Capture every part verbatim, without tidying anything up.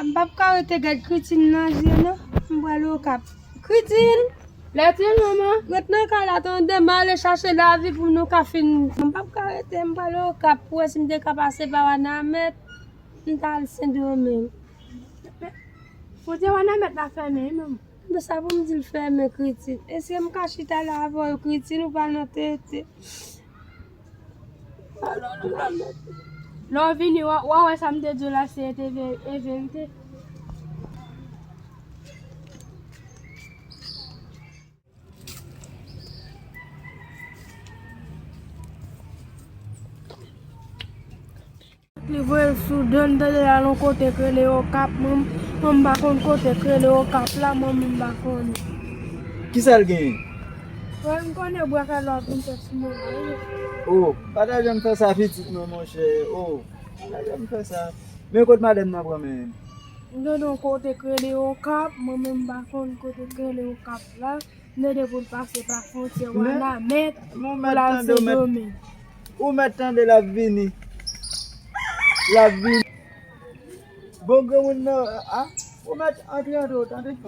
M p ap ka rete gad Kritin nan je non. M pral Okap. Kritin! Lètil, manman. Ret nan kay la, tande, m ale chache lavi pou nou ka fin. M p ap ka rete, m pral Okap pou wè si m te ka pase pa Wanament. M t al Sendomeng. Fwontyè Wanament la fèmen, wi, manman. Men sa pou m di l fèmen, Kritin. Èske m ka chita la avè w, Kritin, ou pa nan tete? Lè w vini, w a, w a wè sa m te di w la, se te ve-, e verite. Li voye l sou do, m tande l al yon kote k rele Okap. Mwen, mwen m pa konn kote k rele Okap la, mwen menm m pa konnen. Kisa l genyen? Mwen m konnen bwa kay la ap vin fè sou mwen la, wi. Oh, pa ta janm fè sa pitit mwen, monchè. Oh, pa ta janm fè sa. Men kot madanm nan pran men m? M tande yon kote k rele Okap, mwen menm m pa konn kote k rele Okap la. M tande pou l pase pa fwontyè Wanament pou l al Sendomeng. Ou mèt tande l ap vini. L ap vini. Bon, granmoun nan, a, ou mèt antre, antre, ou tande?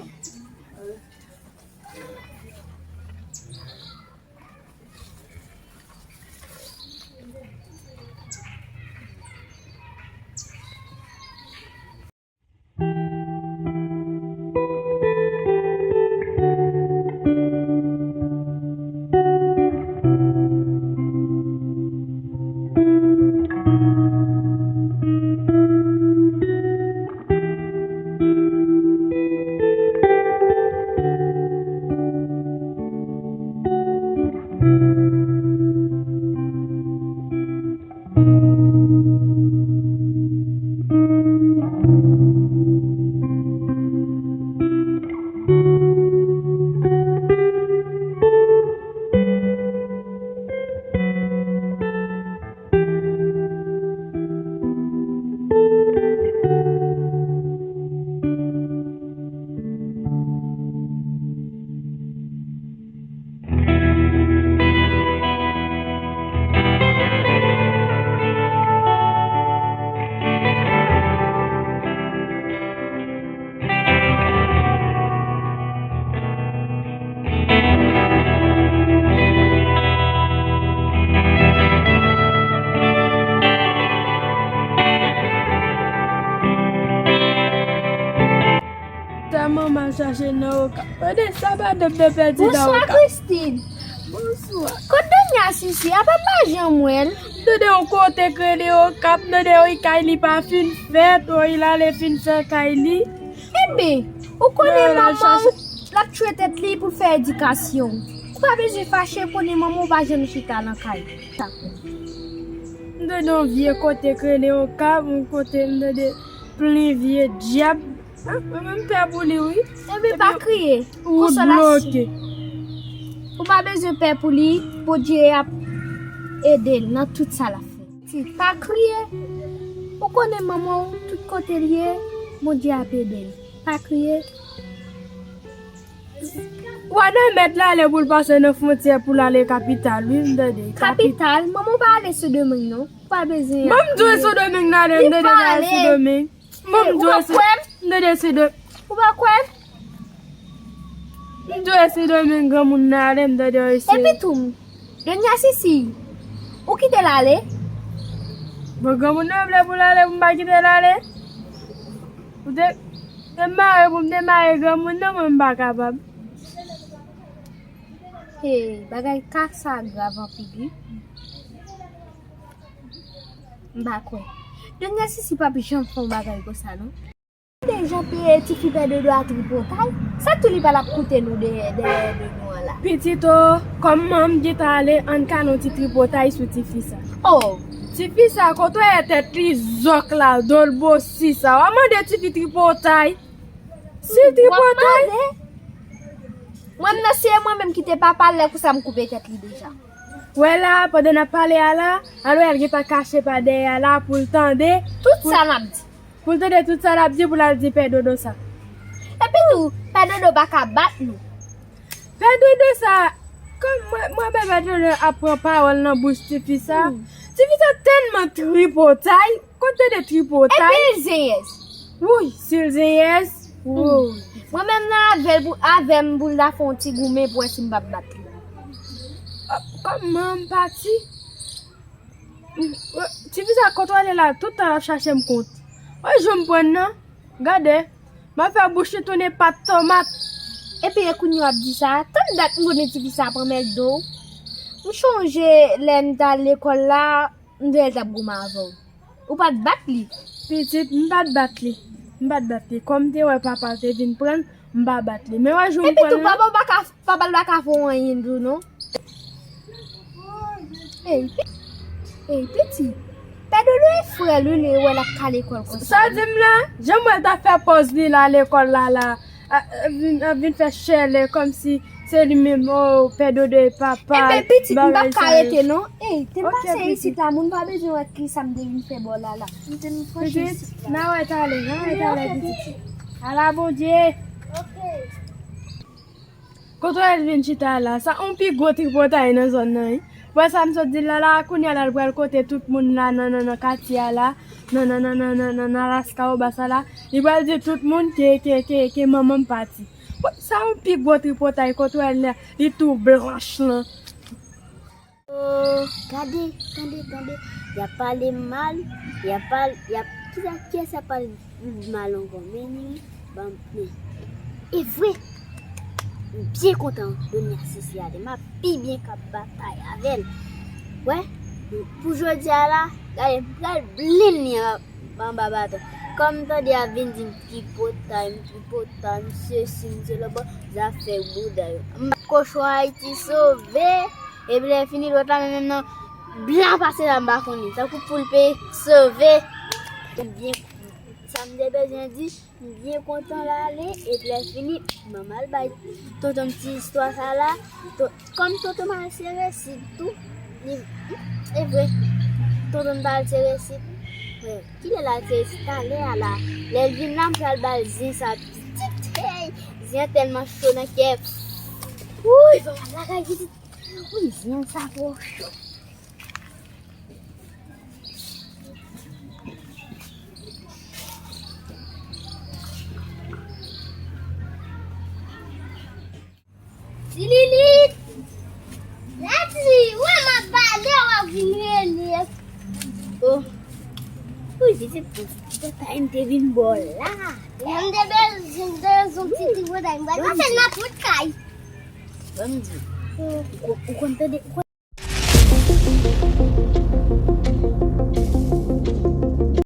Sa manman chache nan Okap. Tande sa madanm nan pèdi nan Okap. Bonswa, Christine. Bonswa. Kot Donya Sisi a? Papa janm wè l. M tande yon kote k rele Okap, m tande wi kay li pa fin fèt, wi l ale fin fè kay li. Enben, ou konnen manman w, l ap tchwe tèt li pou l fè edikasyon. Ou pa bezwen fache, ou konnen manman w pa janm chita nan kay. M tande yon vye kote k rele Okap, yon kote m tande plen vye dyab. A, mwen menm m pè pou li, wi. Enben, pa kriye. Wout bloke. Ou pa bezwen pè pou li, Bondye ap ede l nan tout sa l ap fè. Ti, pa kriye. Ou konnen manman w, tout kote l ye, Bondye ap ede l. Pa kriye. Wanament la ale pou l pase nan fwontyè pou l ale kapital, wi, m tande. Kapital? Manman w pa ale Sendomeng, non. Ou pa bezwen. Ban m di w Sendomeng nan ale, m tande l ale Sendomeng. Ban m di w Sendomeng. Ou pa kwè m? M tande Sendomeng. Ou pa kwè m? M di w Sendomeng granmoun nan ale, m tande w isi. Epi tou, Donya Sisi, ou kite l ale? Bon, granmoun nan vle pou l ale, pou m pa kite l ale? Ou te, te mare pou m te mare granmoun nan, mwen m pa kapab. Hey, bagay ka sa grav anpil, wi. M pa kwè. Donya Sisi p ap janm fè yon bagay konsa, non. Tande jan peye tifi pè Dodo a tripotay. Sa tou li pa t ap koute nou dèyè, dèyè do nou an la. Pitit o, kòm manman m gentan ale, ann kale yon ti tripotay sou tifi sa. Oh! Tifi sa, kote w wè tèt li zòk la, do l bosi sa. W ap mande tifi tripotay. Si tripotay. Mwen nan se mwen menm ki te papa l lè konsa m koupe tèt li deja. Wè la, pandan n ap pale a la, al wè l gentan kache pa dèyè a la pou l tande. Tout sa n ap di. Pou l tande tout sa l ap di, pou l al di pè Dodo sa. Epi tou, pè Dodo pa ka bat nou. Pè Dodo sa, kòm mwen, mwen wè pè Dodo ap pran pawòl nan bouch tifi sa. Hmm. Tifi sa tèlman tripotay, kote de tripotay. Epi l zenyèz. Wouy, si l zenyèz. Wouy. Mwen menm nan avè l pou, avè m pou l ta fè yon ti goumen pou wè si m p ap bat li. Ah, kòman m pati? M, ti fi sa kontwole la, tout tan l ap chache m kont. Wè jou m pran nan. Gade, m ap fè bouch li tounen pat tomat. Epi e kounye w ap di sa, tann dat m konnen ti fi sa pran McDo. M chonje lè n t al lekòl la, m te wè l t ap goumen avè w. Ou pa t bat li? Pitit, m pa t bat li. M pa t bat li. Kòm m te wè papa l te vin pran l, m pa bat li. Men wè jou m pran l la. Epi tou, papa w pa ka, papa l pa ka fè w anyen tou, non. Ey, pi-, ey, pitit. Pè Dodo e frè l, wi, li wè l ap ka lekòl konsa. Sa w di m la? Jan m wè l t ap fè pòz li la lekòl la, la. A, a, vin, a, vin fè chèlè kòmsi se li menm, oh, Pè Dodo e papa l, bagay sa yo. Enben, pitit, m p ap ka rete, non. Ey, te m pase isit la, moun pa bezwen wè kisa m te vin fè bò w la, la. M te vin franchi isit la. Pitit, n a wè talè, n a wè talè, pitit. Ala Bondye. Kote w al vin chita la? Sa yon pi gwo tripotay nan zòn nan, wi. Wè sa m sot di l la, la, kounye a la, l pral kote tout moun la nan, nan, nan katye a la, nan, nan Alaska, Obasa la. Li pral di tout moun ke, ke, ke, ke manman m pati. Wè, sa yon pi gwo tripotay kote w al la, li tou blanch lan. Oh, gade, tande, tande. Y ap pale m mal, y ap pale, y ap, kisa, kiyès y ap pale mal ankò? Men ni, ban m, men. E vre, m byen kontan Donya Sisi a, m ap pi byen k ap batay avè l. Wè, pou jodi a la, gade, m pral blind li an. Anba baton. Kòm m tande y ap vin di m tripotay, m tripotay, m sesi, m sela, bon, zafè bouda yo. M, kochon Ayiti sove, epi lè fini lòt la menm nan blan pase la m pa konnen. Tankou poul peye sove. M byen, sa m te bezwen di, m byen kontan l ale, epi lè fini, m al bay tonton m ti istwa sa la. Ton- Kòm tonton m al sere sid tou, li, e vre, tonton m t al sere sid. Kilè l al sere sid? Talè a la. Lè l vin la, m pral ba l zen sa pitit. Hey! Zen an tèlman cho nan kè. Wouy, fò m al lakay pitit. Wouy, zen an sa twò cho. Tililit! Lati, wè m ap pale, w ap vin rele. Oh. Wi, pitit, pitit, m te vin bò la. Mwen m te bezwen, m te bezwen ti ti bòday, m pral fè l nan tout kay. Ban m di, ou, ou konn tande,